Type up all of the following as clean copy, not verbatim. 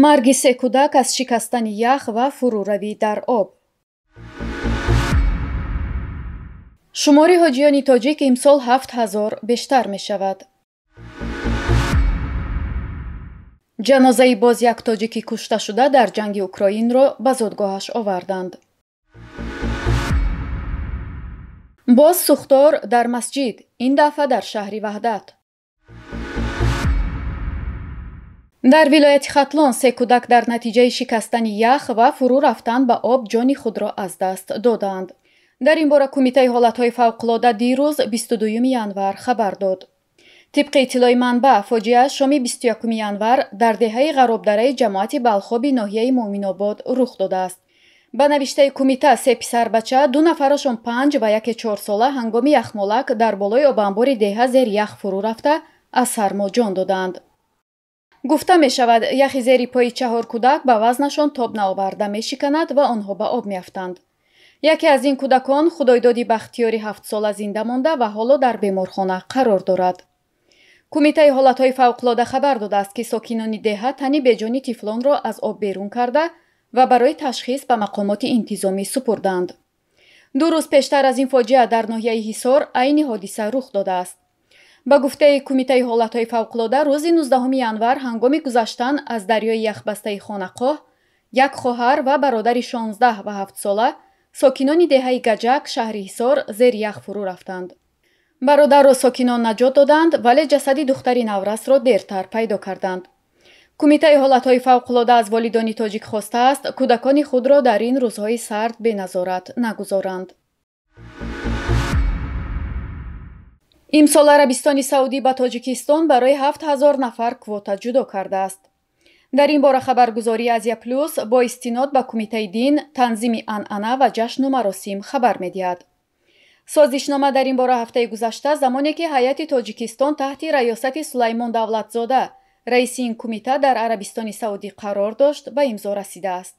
Марги се кӯдак аз шикастани ях ва фурӯравӣ дар об. Шумори ҳоҷиёни тоҷик имсол 7000 бештар мешавад. Ҷанозаи боз як тоҷики кушташуда дар ҷанги Украинро ба зодгоҳаш оварданд. Боз сӯхтор дар масҷид, ин дафъа дар шаҳри Ваҳдат. Дар вилояти Хатлон се кӯдак дар натиҷаи шикастани ях ва фурӯ рафтан ба об ҷони худро аз даст доданд. Дар ин бора Кумитаи ҳолатҳои фавқулода дирӯз 22 январ хабар дод. Тибқи иттилои манбаъ, фоҷиа шоми 21 январ дар деҳаи Ғаробдараи ҷамоати Балхоби ноҳияи Муъминобод рух додааст. Ба навиштаи кумита, се писарбача, ду нафарашон 5 ва яке 4 сола ҳангоми яхмолак дар болои обанбори деҳа зери ях фурӯ рафта аз сармо ҷон доданд. Гуфта мешавад, яхи зери пои 4 кӯдак ба вазнашон тоб наоварда мешиканад ва онҳо ба об меафтанд. Яке аз ин кӯдакон Худойдоди Бахтиёри 7сола зинда монда ва ҳоло дар беморхона қарор дорад. Кумитаи ҳолатҳои фавқулода хабар додааст, ки сокинони деҳа тани беҷони тифлонро аз об берун карда ва барои ташхис ба мақомоти интизомӣ супурданд. 2 рӯз пештар аз ин фоҷиа дар ноҳияи Ҳисор айни ҳодиса рух додааст. Ба гуфтаи Кумитаи ҳолатҳои фавқулода, рӯзи 19 январ ҳангоми гузаштан аз дарёи яхбастаи Хонақоҳ як хоҳар ва бародари 16 ва 7 сола сокинони деҳаи Гаҷак шаҳри Ҳисор зери ях фурӯ рафтанд. Бародарро сокинон наҷот доданд, вале ҷасади духтари наврасро дертар пайдо карданд. Кумитаи ҳолатҳои фавқулода аз волидони тоҷик хостааст, кӯдакони худро дар ин рӯзҳои сард беназорат нагузоранд. Имсол Арабистони Саудӣ ба Тоҷикистон барои 7000 нафар квота ҷудо кардааст. Дар ин бора хабаргузории Азия Плюс бо истинод ба Кумитаи дин, танзими анъана ва ҷашну маросим хабар медиҳад. Созишнома дар ин бора ҳафтаи гузашта, замоне ки ҳайати Тоҷикистон таҳти раёсати Сулаймон Давлатзода, раиси ин кумита дар Арабистони Саудӣ қарор дошт, ба имзо расидааст.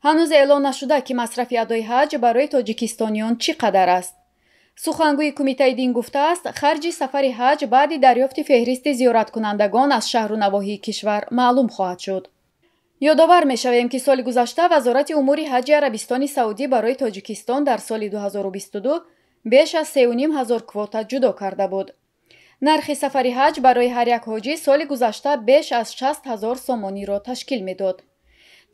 Ҳанӯз эълон нашуда, ки масрафи адои ҳаҷ барои тоҷикистониён чӣ қадар аст. Сухангӯи Кумитаи дин гуфтааст, харҷи сафари ҳаҷ баъди дарёфти феҳристи зиёраткунандагон аз шаҳру навоҳии кишвар маълум хоҳад шуд. Ёдовар мешавем, ки соли гузашта Вазорати умури ҳаҷи Арабистони Саудӣ барои Тоҷикистон дар соли 2022 беш аз 3500 квота ҷудо карда буд. Нархи сафари ҳаҷ барои ҳар як ҳоҷӣ соли гузашта беш аз 60 000 сомониро ташкил медод.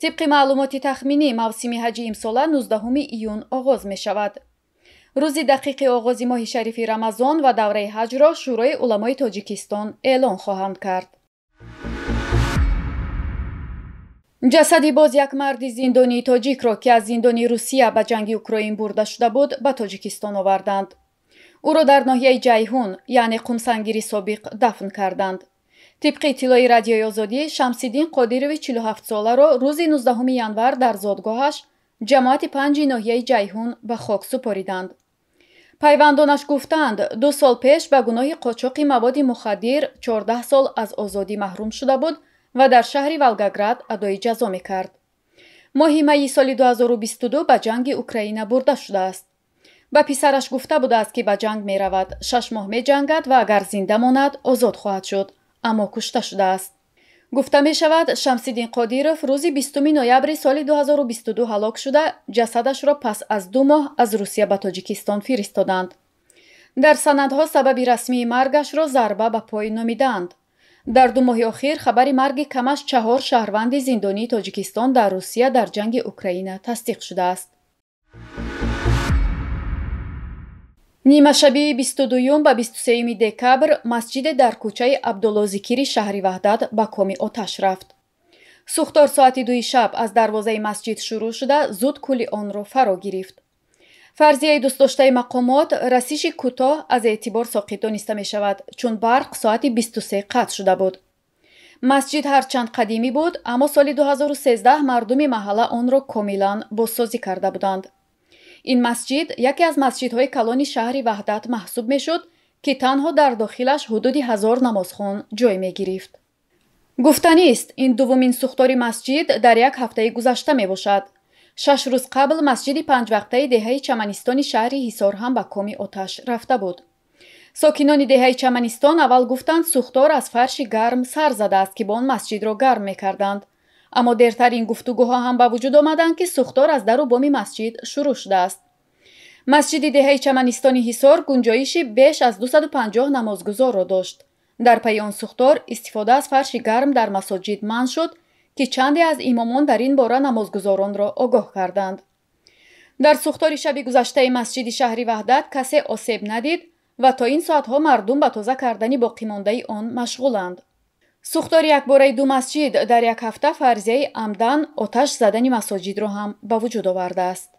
Тибқи маълумоти тахминӣ, мавсими ҳаҷи имсола 19 июн оғоз мешавад. Рӯзи дақиқи оғози моҳи шарифи Рамазон ва давраи ҳаҷро Шӯрои уламои Тоҷикистон эълон хоҳанд кард. Ҷасади боз як марди зиндонии тоҷикро, ки аз зиндони Русия ба ҷанги Украин бурда шуда буд, ба Тоҷикистон оварданд. Ӯро дар ноҳияи Ҷайҳун, яъне Қумсангири собиқ, дафн карданд. Тибқи иттилои Радиои Озодӣ, Шамсиддин Қодирови 47-соларо рӯзи 19 январ дар зодгоҳаш ҷамоати 5 ноҳияи Ҷайҳун ба хок супориданд. Пайвандонаш гуфтанд, 2 сол пеш ба гуноҳи қочоқи маводи мухаддир 14 сол аз озодӣ маҳрум шуда буд ва дар шаҳри Волгоград адои ҷазо мекард. Моҳи майи соли 2022 ба ҷанги Украина бурда шудааст. Ба писараш гуфта будааст, ки ба ҷанг меравад, 6 моҳ меҷангад ва агар зинда монад озод хоҳад шуд, аммо кушта шудааст. Гуфта мешавад, Шамсиддин Қодиров рӯзи 20 ноябри соли 2022 ҳалок шуда, ҷасадашро пас аз 2 моҳ аз Русия ба Тоҷикистон фиристоданд. Дар санадҳо сабаби расмии маргашро зарба ба пой номидаанд. Дар 2 моҳи охир хабари марги камаш 4 шаҳрванди зиндонии Тоҷикистон дар Русия дар ҷанги Украина тасдиқ шудааст. Нимашабии 22 ба 23 декабр масҷиде дар кӯчаи Абдуллозикири шаҳри Ваҳдат ба коми оташ рафт. Сӯхтор соати 2 шаб аз дарвозаи масҷид шурӯъ шуда, зуд кулли онро фаро гирифт. Фарзияи дӯстдоштаи мақомот расиши кӯтоҳ аз эътибор соқит дониста мешавад, чун барқ соати 23 қатъ шуда буд. Масҷид ҳарчанд қадимӣ буд, аммо соли 2013 мардуми маҳалла онро комилан бозсозӣ карда буданд. Ин масҷид яке аз масҷидҳои калони шаҳри Ваҳдат маҳсуб мешуд, ки танҳо дар дохилаш ҳудуди 1000 намозхон ҷой мегирифт. Гуфтанист, ин дуввумин сӯхтори масҷид дар як ҳафтаи гузашта мебошад. 6 рӯз қабл масҷиди панҷвақтаи деҳаи Чаманистони шаҳри Ҳисор ҳам ба коми оташ рафта буд. Сокинони деҳаи Чаманистон аввал гуфтанд, сӯхтор аз фарши гарм сар задааст, ки бо он масҷидро гарм мекарданд. Аммо дертар ин гуфтугӯҳо ҳам ба вуҷуд омаданд, ки сӯхтор аз дару боми масҷид шурӯъ шудааст. Масҷиди деҳаи Чаманистони Ҳисор гунҷоиши беш аз 250 намозгузорро дошт. Дар пайи он сӯхтор истифода аз фарши гарм дар масоҷид манъ шуд, ки чанде аз имомон дар ин бора намозгузоронро огоҳ карданд. Дар сӯхтори шаби гузаштаи масҷиди шаҳри Ваҳдат касе осеб надид ва то ин соатҳо мардум ба тоза кардани боқимондаи он машғуланд. Сӯхтори якбораи ду масҷид дар як ҳафта фарзияи амдан оташ задани масоҷидро ҳам ба вуҷуд овардааст.